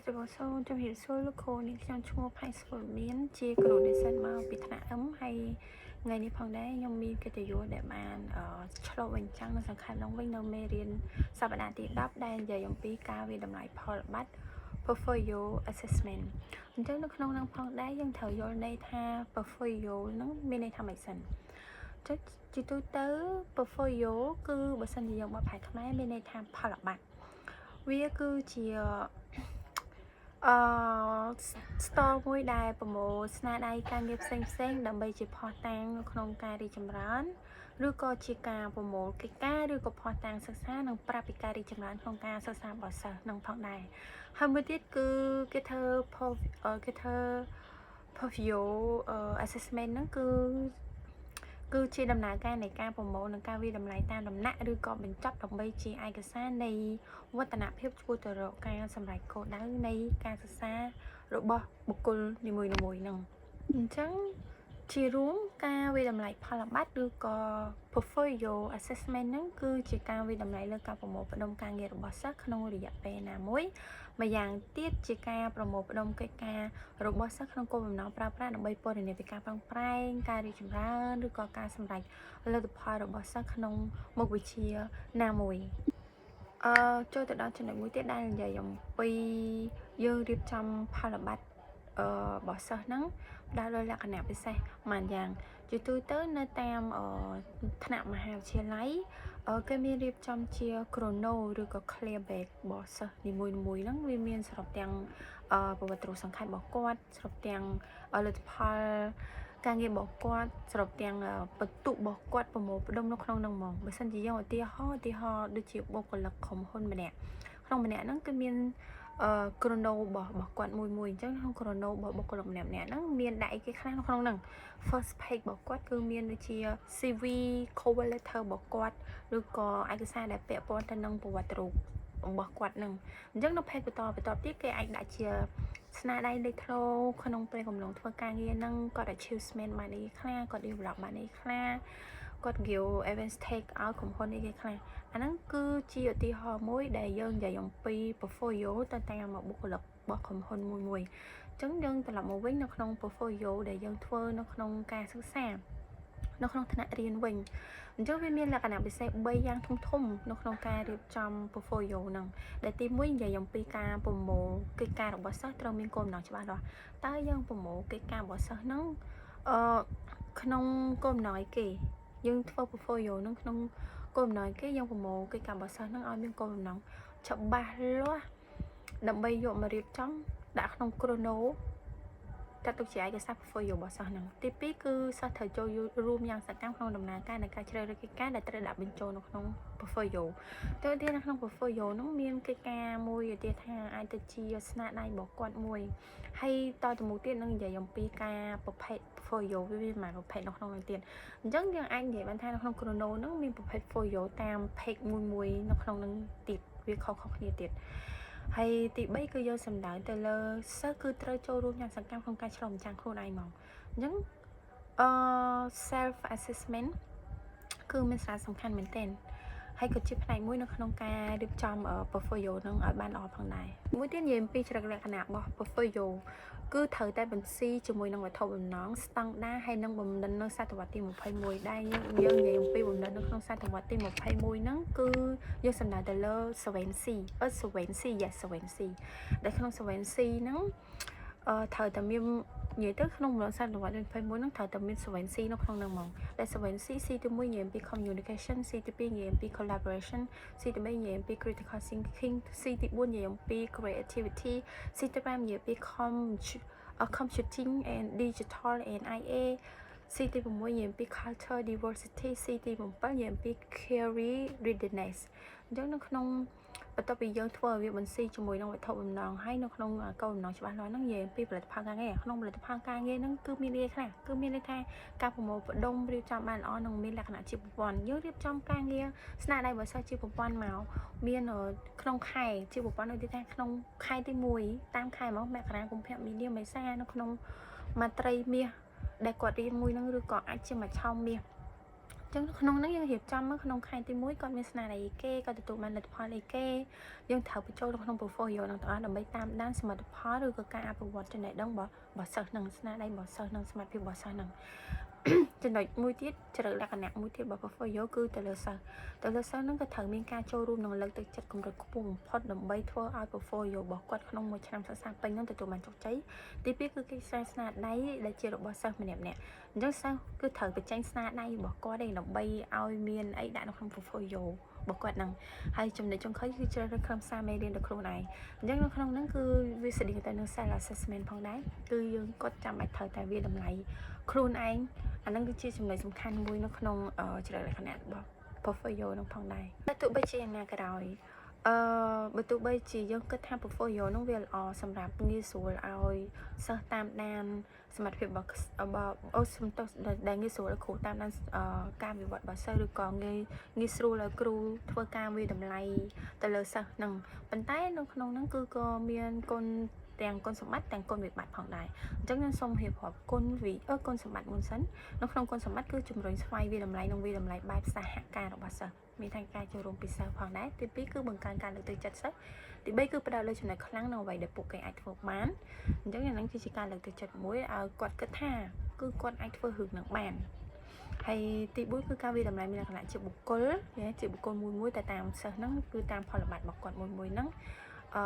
ជំរាបសួរជំរាបសួរលោកគ្រូនាងខ្ញុំឈ្មោះផៃស្វមានជាគ្រូនិស្សិតមកពីថ្នាក់ M ហើយថ្ងៃនេះផងដែរខ្ញុំមានកិត្តិយសដែលបានឆ្លុះបញ្ចាំងនិងសង្ខេបឡើងវិញនៅមេរៀនសប្តាហ៍ទី10ដែលនិយាយអំពីការវាយតម្លៃផលប័ត្រ portfolio assessment។ អញ្ចឹងនៅក្នុងនឹងផងដែរយើងត្រូវយល់ន័យថា portfolio ហ្នឹងមានន័យថាម៉េចសិនចុចជាទូទៅ portfolio គឺបើសិនជាយើងបកប្រែខ្មែរមានន័យថាផលប័ត្រវាគឺជាstore មួយដែលប្រមូលស្នាដៃការងារផ្សេងផ្សេងៗដើម្បីជាភស្តុតាងនៅក្នុងការរីកចម្រើនឬក៏ជាការប្រមូលកិច្ចការឬក៏ភស្តុតាងសិក្សានិងប្រាប់ពីការរីកចម្រើនក្នុងការសិក្សារបស់សិស្សនឹងផងដែរហើយមួយទៀតគឺគេធ្វើ portfolio assessment ហ្នឹងគឺជាដំណើរការនៃការប្រមូលនិងការវាយតម្លៃតាមដំណាក់ឬក៏បញ្ចប់ដើម្បីជាឯកសារនៃវឌ្ឍនភាពឆ្ពោះទៅរកការសម្រេចគោលដៅនៃការសិក្សារបស់បុគ្គលនីមួយៗហ្នឹងអញ្ចឹងជារួមការវាយតម្លៃផលប័ត្រឬក៏ portfolio assessment ហ្នឹងគឺជាការវាយតម្លៃលើការប្រមូលផ្ដុំការងាររបស់សិស្សក្នុងរយៈពេលណាមួយម្យ៉ាងទៀតជាការប្រមូលផ្ដុំកិច្ចការរបស់សិស្សក្នុងគោលបំណងប្រើប្រាស់ដើម្បីពណ៌នាពីការប្រឹងប្រែងការរីកចម្រើនឬក៏ការសម្រេចលទ្ធផលរបស់សិស្សក្នុងមុខវិជ្ជាណាមួយចូលទៅដល់ចំណុចមួយទៀតដែលនិយាយអំពីយើងរៀបចំផលប័ត្ររបស់សិស្សហ្នឹងផ្ដោតលើលក្ខណៈពិសេសមួយយ៉ាងជាទូទៅនៅតាមថ្នាក់មហាវិទ្យាល័យគេមានរៀបចំជា chrono ឬក៏ clear back របស់សិស្សនីមួយៗហ្នឹងវាមានសរុបទាំងប្រវត្តិរូបសង្ខេបរបស់គាត់សរុបទាំងលទ្ធផលការងាររបស់គាត់សរុបទាំងបន្ទុករបស់គាត់ប្រមូលផ្ដុំនៅក្នុងហ្នឹងហ្មងបើសិនជាយើងឧទាហរណ៍ដូចជាបុគ្គលិកក្រុមហ៊ុនម្នាក់ក្នុងម្នាក់ហ្នឹងគឺមាន chrono របស់គាត់មួយមួយអញ្ចឹងក្នុង chrono របស់បុគ្គលិកម្នាក់ៗហ្នឹងមានដាក់អីគេខ្លះនៅក្នុងហ្នឹង first page របស់គាត់គឺមានដូចជា CV cover letter របស់គាត់ឬក៏ឯកសារដែលពាក់ព័ន្ធទៅនឹងប្រវត្តិរូបរបស់គាត់នឹងអញ្ចឹងនៅ page បន្តបន្តទៀតគេអាចដាក់ជាស្នាដៃលេចធ្លោក្នុងពេលកំឡុងធ្វើការងារហ្នឹងគាត់ achievement បានអីខ្លះគាត់ develop បានអីខ្លះគាត់ give advantage ឲ្យក្រុមហ៊ុនអីគេខ្លះអាហ្នឹងគឺជាឧទាហរណ៍មួយដែលយើងនិយាយអំពី portfolio ទៅតាមបុគ្គលិករបស់ក្រុមហ៊ុនមួយមួយអញ្ចឹងយើងត្រឡប់មកវិញនៅក្នុង portfolio ដែលយើងធ្វើនៅក្នុងការសិក្សានៅក្នុងថ្នាក់រៀនវិញអញ្ចឹងវាមានលក្ខណៈពិសេស3យ៉ាងធំធំនៅក្នុងការរៀបចំ portfolio ហ្នឹងដែលទី1និយាយអំពីការប្រមូលកិច្ចការរបស់សិស្សត្រូវមានគោលបំណងច្បាស់លាស់តើយើងប្រមូលកិច្ចការរបស់សិស្សហ្នឹងក្នុងគោលបំណងអីគេយើងធ្វើ portfolio ហ្នឹងក្នុងគោលបំណងគេយើងប្រមូលកិច្ចការរបស់សិស្សហ្នឹងឲ្យមានគោលបំណងច្បាស់លាស់ដើម្បីយកមករៀបចំដាក់ក្នុង chrono ចាត់ទុកជាឯកសារ portfolio របស់សិស្សហ្នឹងទី2គឺសិស្សត្រូវចូលរួមយ៉ាងសកម្មក្នុងដំណើរការនៃការជ្រើសរើសកិច្ចការដែលត្រូវដាក់បញ្ចូលនៅក្នុង portfolio ទៅទៀតនៅក្នុង portfolio ហ្នឹងមានកិច្ចការមួយទៀតថាអាចទៅជាស្នាដៃរបស់គាត់មួយហើយតទៅមុខទៀតនឹងនិយាយអំពីការប្រភេទ portfolio វាមានប្រហែលប្រភេទនៅក្នុងនោះទៀតអញ្ចឹងយើងអាចនិយាយបានថានៅក្នុង chrono ហ្នឹងមានប្រភេទ portfolio តាម page មួយមួយនៅក្នុងហ្នឹងទៀតវាខុសៗគ្នាទៀតហើយទី3គឺយកសំដៅទៅលើសិស្សគឺត្រូវចូលរួមយ៉ាងសកម្មក្នុងការឆ្លុះបញ្ចាំងខ្លួនឯងហ្មងអញ្ចឹងself assessment គឺមានសារៈសំខាន់មែនទែនហើយក៏ជាផ្នែកមួយនៅក្នុងការរៀបចំ portfolio នឹងឲ្យបានល្អផងដែរមួយទៀតនិយាយអំពីចរិតលក្ខណៈរបស់ portfolio គឺត្រូវតែបន្ស៊ីជាមួយនឹងវត្ថុបំណងស្តង់ដារហើយនឹងបំណិននៅសតវត្សទី21ដែលយើងនិយាយអំពីបំណិននៅក្នុងសតវត្សទី21ហ្នឹងគឺយើងសំដៅទៅលើ 7C 7C yes 7C ដែលក្នុង 7C ហ្នឹងត្រូវតែមាននិយាយទៅក្នុងបំណសតវត្សទី21ហ្នឹងត្រូវតែមាន 7C នៅក្នុងហ្នឹងហ្មងដែល 7C C ទី1និយាយអំពី communication C ទី2និយាយអំពី collaboration C ទី3និយាយអំពី critical thinking C ទី4និយាយអំពី creativity C ទី5និយាយអំពី computing and digital and IA C ទី6និយាយអំពី culture diversity C ទី7និយាយអំពី career readiness អញ្ចឹងនៅក្នុងបន្ទាប់ពីយើងធ្វើឲ្យវាបន្ស៊ីជាមួយនឹងវត្ថុបំណងហើយនៅក្នុងគោលបំណងច្បាស់លាស់ហ្នឹងនិយាយអំពីផលិតផលការងារក្នុងផលិតផលការងារហ្នឹងគឺមានន័យខ្លះគឺមានន័យថាការប្រមូលផ្ដុំរៀបចំបានល្អនិងមានលក្ខណៈជាប្រព័ន្ធយើងរៀបចំការងារស្នាដៃរបស់សិស្សជាប្រព័ន្ធមកមានក្នុងខែជាប្រព័ន្ធដូចថាក្នុងខែទី1តាមខែមកមករាកុម្ភៈមីនាមេសានៅក្នុងមួយត្រីមាសដែលគាត់រៀនមួយហ្នឹងឬក៏អាចជាមួយឆោមមាស ចឹងក្នុងហ្នឹងយើងរៀបចំមកក្នុងខែទី1គាត់មានស្នាដៃអីគេគាត់ទទួលបានលទ្ធផលអីគេយើងត្រូវបញ្ចូលនៅក្នុង portfolio ហ្នឹងទាំងអស់ដើម្បីតាមដានសមិទ្ធផលឬក៏ការអភិវឌ្ឍចំណេះដឹងរបស់សិស្សនឹងស្នាដៃរបស់សិស្សនឹងសមត្ថភាពរបស់សិស្សនឹង ចំណុចមួយទៀតជ្រៅលក្ខណៈមួយទៀតរបស់ portfolio គឺទៅលើសិស្សទៅលើសិស្សហ្នឹងក៏ត្រូវមានការចូលរួមនិងលើកទឹកចិត្តកម្រិតខ្ពស់បំផុតដើម្បីធ្វើឲ្យ portfolio របស់គាត់ក្នុងមួយឆ្នាំសិក្សាពេញហ្នឹងទទួលបានជោគជ័យទី2គឺកិច្ចការស្នាដៃដែលជារបស់សិស្សម្នាក់ៗអញ្ចឹងសិស្សគឺត្រូវបញ្ចេញស្នាដៃរបស់គាត់ឯងដើម្បីឲ្យមានអីដាក់នៅក្នុង portfolio របស់គាត់ហ្នឹងហើយចំណុចចុងក្រោយគឺជ្រើសរើសខ្លឹមសារមេរៀនដោយខ្លួនឯងអញ្ចឹងនៅក្នុងហ្នឹងគឺវាស្តៀងទៅនឹង self assessment ផងដែរគឺយើងគាត់ចាំបាច់ត្រូវតែវាតម្លៃខ្លួនឯងអាហ្នឹងគឺជាចំណុចសំខាន់មួយនៅក្នុងចរិតលក្ខណៈរបស់ portfolio ហ្នឹងផងដែរតែទោះបីជាយ៉ាងណាក៏ដោយបើទោះបីជាយើងគិតថា portfolio ហ្នឹងវាល្អសម្រាប់ងាយស្រួលឲ្យសិស្សតាមដានសមត្ថភាពរបស់របស់អូសំទោសដែលងាយស្រួលឲ្យគ្រូតាមដានការវិវត្តរបស់សិស្សឬក៏ងាយស្រួលឲ្យគ្រូធ្វើការវាយតម្លៃទៅលើសិស្សហ្នឹងប៉ុន្តែនៅក្នុងហ្នឹងគឺក៏មានគុណទាំងគុណសម្បត្តិទាំងគុណវិបត្តិផងដែរអញ្ចឹងខ្ញុំសូមរៀបរាប់គុណសម្បត្តិមុនសិននៅក្នុងគុណសម្បត្តិគឺជំរុញស្វ័យវាយតម្លៃនិងវាយតម្លៃបែបសហការរបស់សិស្សមានទាំងការចូលរួមពីសិស្សផងដែរទី2គឺបង្កើនការលើកទឹកចិត្តសិស្សទី3គឺផ្ដោតលើចំណុចខ្លាំងនិងអ្វីដែលពួកគេអាចធ្វើបានអញ្ចឹងអាហ្នឹងគឺជាការលើកទឹកចិត្តមួយឲ្យគាត់គិតថាគឺគាត់អាចធ្វើរឿងនឹងបានហើយទី4គឺការវាយតម្លៃមានលក្ខណៈជាបុគ្គលជាបុគ្គលមួយមួយតែតាមសិស្សហ្នឹងគឺតាមផលប័ត្ររបស់គាត់មួយមួយហ្នឹងអឺ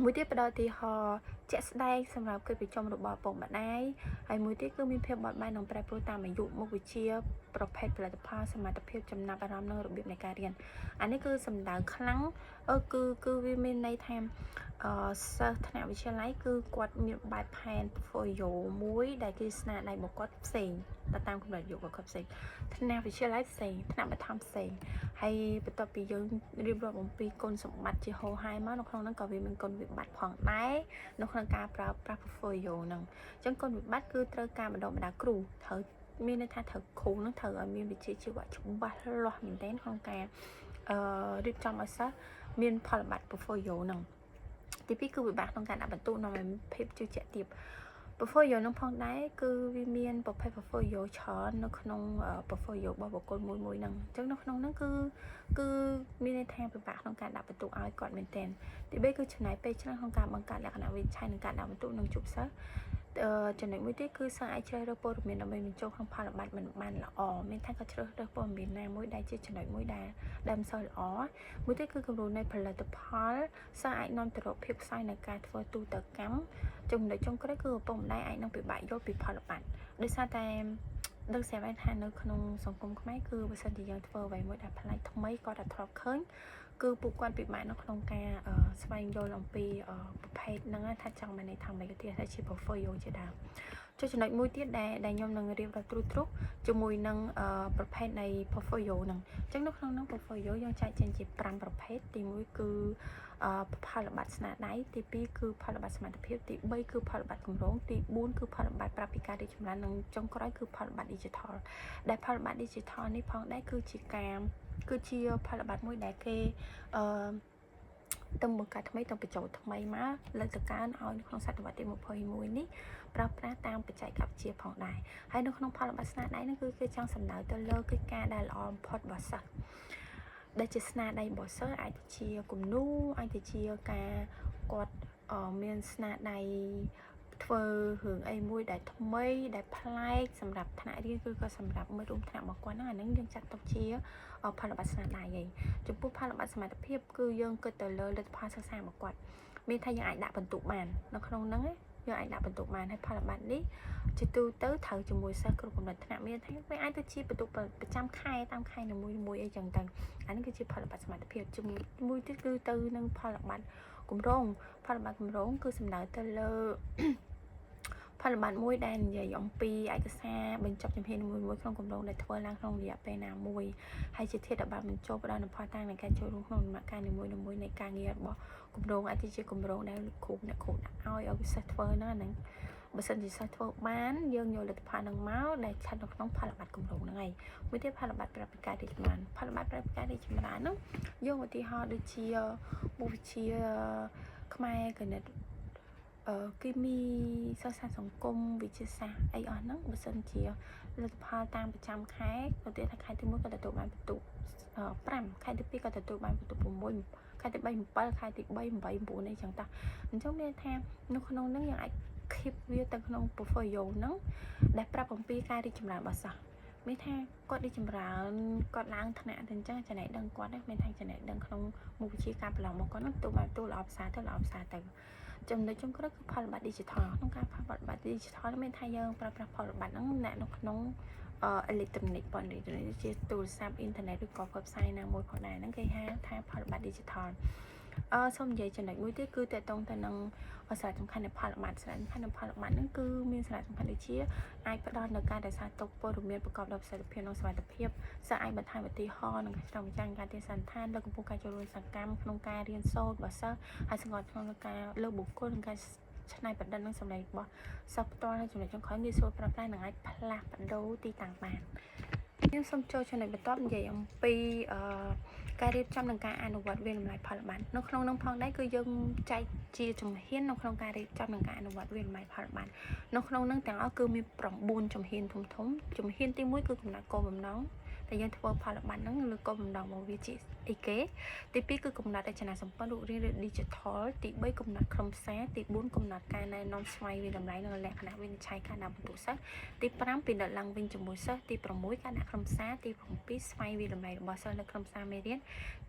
មួយទៀតផ្ដល់ឧទាហរណ៍ជាក់ស្ដែងសម្រាប់កិច្ចប្រជុំរបស់ឪពុកម្ដាយហើយមួយទៀតគឺមានភាពបត់បែននិងប្រែប្រួលតាមអាយុមុខវិជ្ជាប្រភេទផលិតផលសមត្ថភាពចំណាប់អារម្មណ៍និងរបៀបនៃការរៀនអានេះគឺសំដៅខ្លាំងអឺគឺគឺវាមានន័យថាសិស្សថ្នាក់វិទ្យាល័យគឺគាត់មានបែបផែន portfolio មួយដែលគេស្នាដៃរបស់គាត់ផ្សេងទៅតាមកម្រិតអាយុរបស់គាត់ផ្សេងថ្នាក់វិទ្យាល័យផ្សេងថ្នាក់បឋមផ្សេងហើយបន្ទាប់ពីយើងរៀបរាប់អំពីគុណសម្បត្តិជាហោហាយមកនៅក្នុងហ្នឹងក៏វាមានគុណវិបត្តិផងដែរនៅក្នុងការប្រើប្រាស់ portfolio ហ្នឹងអញ្ចឹងគុណវិបត្តិគឺត្រូវការបណ្ដុះបណ្ដាលគ្រូត្រូវមានន័យថាត្រូវគ្រូនឹងត្រូវឲ្យមានវិជ្ជាជីវៈច្បាស់លាស់មែនទែនក្នុងការរៀបចំឲ្យសិស្សមានផលប័ត្រ portfolio ហ្នឹងទី2គឺវិបាកក្នុងការដាក់បន្ទុកនាំឲ្យភាពជឿជាក់ទាប portfolio នឹងផងដែរគឺវាមានប្រភេទ portfolio ច្រើននៅក្នុង portfolio របស់បុគ្គលមួយមួយហ្នឹងអញ្ចឹងនៅក្នុងហ្នឹងគឺមានន័យថាពិបាកក្នុងការដាក់បន្ទុកឲ្យគាត់មែនទែនទី3គឺចំណាយពេលច្រើនក្នុងការបង្កើតលក្ខណៈវិនិច្ឆ័យនិងការដាក់បន្ទុកនិងជួបសិស្សចំណុចមួយទៀតគឺសិស្សអាចជ្រើសរើសព័ត៌មានដើម្បីបញ្ចូលក្នុងផលប័ត្រមិនបានល្អមានថាគាត់ជ្រើសរើសព័ត៌មានណាមួយដែលជាចំណុចមួយដែលមិនសូវល្អមួយទៀតគឺគំរូនៃផលិតផលសិស្សអាចនាំទៅរកភាពខ្សោយនៃការធ្វើទូតកម្មចំណុចចុងក្រោយគឺឪពុកម្ដាយអាចនឹងពិបាកយល់ពីផលប័ត្រដោយសារតែដឹងស្រាប់ហើយថានៅក្នុងសង្គមខ្មែរគឺបើសិនជាយើងធ្វើអ្វីមួយដែលប្លែកថ្មីគាត់តែធ្លាប់ឃើញគឺពួកគាត់ពិបាកនៅក្នុងការស្វែងយល់អំពីប្រភេទហ្នឹងថាចង់បានន័យថាម៉េចទៅថាជា portfolio ជាដើមចុះចំណុចមួយទៀតដែលខ្ញុំនឹងរៀបរាប់ត្រួសត្រុសជាមួយនឹងប្រភេទនៃ portfolio ហ្នឹងអញ្ចឹងនៅក្នុងហ្នឹង portfolio យើងចែកចេញជា5ប្រភេទទី1គឺផលប័ត្រស្នាដៃទី2គឺផលប័ត្រសមត្ថភាពទី3គឺផលប័ត្រគម្រោងទី4គឺផលប័ត្រប្រាប់ពីការរីកចម្រើននិងចុងក្រោយគឺផលប័ត្រ digital ដែលផលប័ត្រ digital នេះផងដែរគឺជាផលប័ត្រមួយដែលគេអឺទំបង្កើតថ្មីទំបញ្ចូលថ្មីមកលើកតកើនឲ្យនៅក្នុងសតវត្សទី21នេះប្រើប្រាស់តាមបច្ចេកវិទ្យាផងដែរហើយនៅក្នុងផលប័ត្រស្នាដៃនេះគឺគេចង់សំដៅទៅលើកិច្ចការដែលល្អបំផុតរបស់សិស្សដែលជាស្នាដៃរបស់សិស្សអាចទៅជាគំនូរអាចទៅជាការគាត់មានស្នាដៃធ្វើរឿងអីមួយដែលថ្មីដែលប្លែកសម្រាប់ថ្នាក់រៀនគឺក៏សម្រាប់មិត្តរួមថ្នាក់របស់គាត់ហ្នឹងអាហ្នឹងយើងចាត់ទុកជាផលប័ត្រស្នាដៃឯងចំពោះផលប័ត្រសមត្ថភាពគឺយើងគិតទៅលើលទ្ធផលសិក្សារបស់គាត់មានថាយើងអាចដាក់បន្ទុកបាននៅក្នុងហ្នឹងយើងអាចដាក់បន្ទុកបានហើយផលប័ត្រនេះជាទូទៅត្រូវជាមួយសិស្សគ្រប់កម្រិតថ្នាក់មានថាវាអាចទៅជាបន្ទុកប្រចាំខែតាមខែនីមួយៗអីចឹងទៅអានេះគឺជាផលប័ត្រសមត្ថភាពជាមួយទៀតគឺទៅនឹងផលប័ត្រគម្រោងផលប័ត្រគម្រោងគឺសំដៅទៅលើ ផលប័ត្រមួយដែលនិយាយអំពីឯកសារបញ្ចប់ជំហានមួយមួយក្នុងគម្រោងដែលធ្វើឡើងក្នុងរយៈពេលណាមួយហើយជាធាតុដែលបានបញ្ចូលផ្ដល់នូវភស្តុតាងនៃការចូលរួមក្នុងដំណាក់កាលនីមួយៗនៃការងាររបស់គម្រោងអាចជាគម្រោងដែលគ្រូអ្នកគ្រូដាក់ឲ្យសិស្សធ្វើហ្នឹងអាហ្នឹងបើសិនជាសិស្សធ្វើបានយើងយកលទ្ធផលហ្នឹងមកដែលស្ថិតនៅក្នុងផលប័ត្រគម្រោងហ្នឹងឯងមួយទៀតផលប័ត្រប្រាប់ពីការរីកចម្រើនផលប័ត្រប្រាប់ពីការរីកចម្រើនហ្នឹងយកឧទាហរណ៍ដូចជាមុខវិជ្ជាខ្មែរគណិត គីមីសិក្សាសង្គមវិទ្យាសាស្ត្រអីអស់ហ្នឹងបើសិនជាលទ្ធផលតាមប្រចាំខែឧទាហរណ៍ថាខែទី1ក៏ទទួលបានពិន្ទុ5ខែទី2ក៏ទទួលបានពិន្ទុ6ខែទី3 7ខែទី3 8 9អីចឹងតាអញ្ចឹងមានថានៅក្នុងហ្នឹងយើងអាច keep វាទៅក្នុង portfolio ហ្នឹងដែលប្រាប់អំពីការរីកចម្រើនរបស់សិស្សមានថាគាត់រីកចម្រើនគាត់ឡើងថ្នាក់ទៅអញ្ចឹងចំណេះដឹងគាត់ណាមានថាចំណេះដឹងក្នុងមុខវិជ្ជាការប្រឡងរបស់គាត់ហ្នឹងទទួលបានទូល្អប្រសើរទៅល្អប្រសើរទៅចំណុចចុងក្រោយគឺផលប័ត្រ digital ក្នុងការផលប័ត្រ digital មានថាយើងប្រើប្រាស់ផលប័ត្រហ្នឹងអ្នកនៅក្នុងអេឡិចត្រូនិកប៉ុនអេឡិចត្រូនិកជាទូរស័ព្ទអ៊ីនធឺណិតឬក៏ website ណាមួយផងដែរហ្នឹងគេហៅថាផលប័ត្រ digital សូមនិយាយចំណុចមួយទៀតគឺតកតងទៅនឹងសារៈសំខាន់នៃផលប័ត្រសារៈសំខាន់នៃផលប័ត្រហ្នឹងគឺមានសារៈសំខាន់ដូចជាអាចផ្ដល់នូវការរក្សាទុកព័ត៌មានប្រកបដោយប្រសិទ្ធភាពនិងសុវត្ថិភាពសិស្សអាចបន្ថែមឧទាហរណ៍និងឆ្លុះបញ្ចាំងការទេសន្តានលើកកម្ពស់ការចូលរួមសកម្មក្នុងការរៀនសូត្ររបស់សិស្សហើយសង្កត់ក្នុងការលើបុគ្គលនិងការច្នៃប្រឌិតនិងសម្លេងរបស់សិស្សផ្ទាល់ហើយចំណុចចុងក្រោយងាយស្រួលប្រើប្រាស់និងអាចផ្លាស់ប្ដូរទីតាំងបានខ្ញុំសូមចូលចំណុចបន្ទាប់និយាយអំពីអឺការរៀបចំនិងការអនុវត្តវាយតម្លៃផលប័ត្រនៅក្នុងនោះផងដែរគឺយើងចែកជាជំហាននៅក្នុងការរៀបចំនិងការអនុវត្តវាយតម្លៃផលប័ត្រនៅក្នុងនោះទាំងអស់គឺមាន9ជំហានធំធំជំហានទី1គឺកំណត់គោលបំណងតែយើងធ្វើផលប័ត្រហ្នឹងឬគោលបំណងរបស់វាជាអីគេទី2គឺកំណត់រចនាសម្ព័ន្ធរូបរាងឬ digital ទី3កំណត់ខ្លឹមសារទី4កំណត់ការណែនាំស្វ័យវាយតម្លៃនិងលក្ខណៈវិនិច្ឆ័យការដាក់ពិន្ទុសិស្សទី5ពិនិត្យឡើងវិញជាមួយសិស្សទី6ការដាក់ខ្លឹមសារទី7ស្វ័យវាយតម្លៃរបស់សិស្សនៅខ្លឹមសារមេរៀន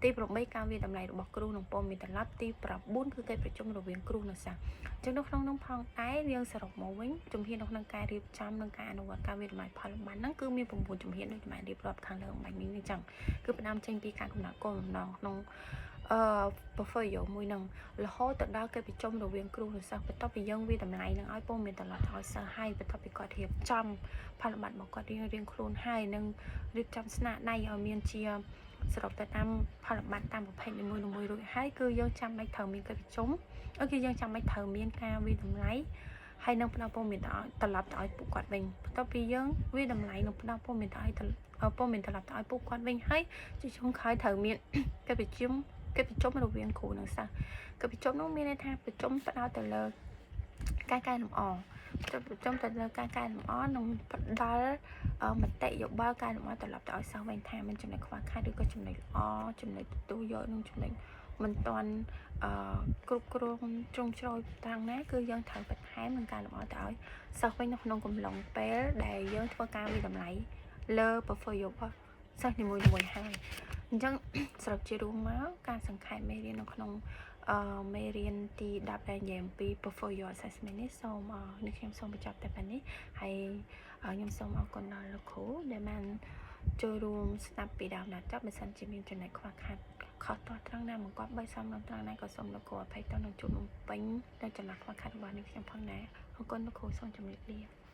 ទី8ការវាយតម្លៃរបស់គ្រូនិងព័ត៌មានត្រឡប់ទី9គឺកិច្ចប្រជុំរវាងគ្រូនិងសិស្សអញ្ចឹងនៅក្នុងនោះផងដែរយើងសរុបមកវិញជំហាននៅក្នុងការរៀបចំនិងការអនុវត្តការវាយតម្លៃផលប័ត្រហ្នឹងគឺមាន9ជំហានដូចដែលរៀបរាប់ខាងលើអម្បាញ់មិញនេះអញ្ចឹងគឺផ្ដើមចេញពីការកំណត់គោលបំណងក្នុងportfolio មួយហ្នឹងរហូតទៅដល់កិច្ចប្រជុំរវាងគ្រូនិងសិស្សបន្ទាប់ពីយើងវាយតម្លៃនឹងឲ្យព័ត៌មានត្រឡប់ឲ្យសិស្សហើយបន្ទាប់ពីគាត់រៀបចំផលប័ត្ររបស់គាត់រៀងរៀងខ្លួនហើយនិងរៀបចំស្នាដៃឲ្យមានជាសរុបទៅតាមផលប័ត្រតាមប្រភេទនីមួយៗរួចហើយគឺយើងចាំបាច់ត្រូវមានកិច្ចប្រជុំគឺយើងចាំបាច់ត្រូវមានការវាយតម្លៃហើយនឹងផ្ដល់ព័ត៌មានទៅឲ្យត្រឡប់ទៅឲ្យពួកគាត់វិញបន្ទាប់ពីយើងវាយតម្លៃនិងផ្ដល់ព័ត៌មានទៅឲ្យព័ត៌មានត្រឡប់ទៅឲ្យពួកគាត់វិញហើយជាចុងក្រោយត្រូវមានកិច្ចប្រជុំរវាងគ្រូនិងសិស្សកិច្ចប្រជុំនោះមានន័យថាប្រជុំផ្ដោតទៅលើការកែលម្អប្រជុំទៅលើការកែលម្អនិងផ្ដល់មតិយោបល់កែលម្អត្រឡប់ទៅឲ្យសិស្សវិញថាមានចំណុចខ្វះខាតឬក៏ចំណុចល្អចំណុចទទួលយកនិងចំណុចមិនទាន់គ្រប់គ្រងជ្រុងជ្រោយត្រង់ណាគឺយើងត្រូវបន្ថែមនឹងការលម្អទៅឲ្យសិស្សវិញនៅក្នុងកំឡុងពេលដែលយើងធ្វើការវាយតម្លៃលើ portfolio របស់សិស្សនីមួយៗហើយអញ្ចឹងសរុបជារួមមកការសង្ខេបមេរៀននៅក្នុងមេរៀនទី10ដែលនិយាយអំពី portfolio assessment នេះសូមនេះខ្ញុំសូមបញ្ចប់តែប៉ុណ្នេះហើយខ្ញុំសូមអរគុណដល់លោកគ្រូដែលបានចូលរួមស្ដាប់ពីដើមដល់ចប់បើសិនជាមានចំណុចខ្វះខាតខុសទាស់ត្រង់ណាមកគាត់បីសំឡំត្រង់ណាក៏សូមលោកគ្រូអភ័យទោសនិងជួបបំពេញនៅចន្លោះខ្វះខាតរបស់នេះខ្ញុំផងដែរអរគុណលោកគ្រូសូមជម្រាបលា។